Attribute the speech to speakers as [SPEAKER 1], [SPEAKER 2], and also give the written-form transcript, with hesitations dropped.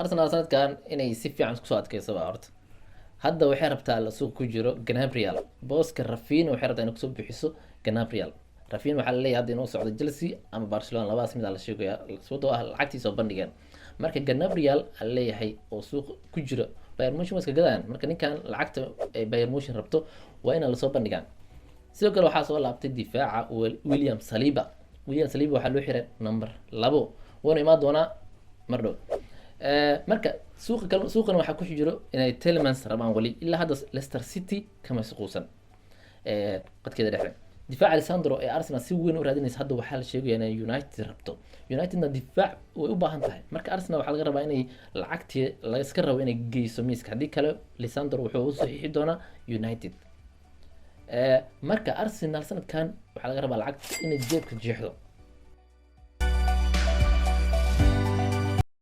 [SPEAKER 1] Arsenal sanadkan inay si fiican isku soo adkeysaba. Horta hadda waxay rabtaa la suuq ku jiro Gnabry. Booska Raphinha waxay rabtaa inay kusoo bixiso Gnabry. Raphinha waxaa laleeyahay hadda inuu socdo Chelsea ama Barcelona, labadaas mid aa la sheegaya, sababtoo ah lacagtiisa oo bandhigeen. Marka Gnabry aa laleeyahay oo suuq ku jiro, Bayern Munich waa iska gadayaan. Marka ninkan lacagta ay Bayern Munich rabto waa inaa lasoo bandhigaan. Sidoo kale waxaa soo laabtay difaaca William Saliba. William Saliba waxaa loo xiray number 2, wuuna imaan doonaa mar dhow. Marka suuqa kale, suuqana waxaa ku jiro inay Tielemans rabaan wali. Ilaa hadda Leicester City kama suquusan qadkeeda dhexe. Difaaca Lisandro ee Arsenal si weyn u raadinaysa, hadda waxaa la sheegaya inay United rabto. Unitedna difaac way u baahan tahay. Marka Arsenal waxaa laga rabaa inay lacagtii laga iska rabo inay geyso miiska, haddii kale Lisandro wuxuu u saxiixi doonaa United. Marka Arsenal sanadkan waxaa laga rabaa lacag inay jeebka jeexdo.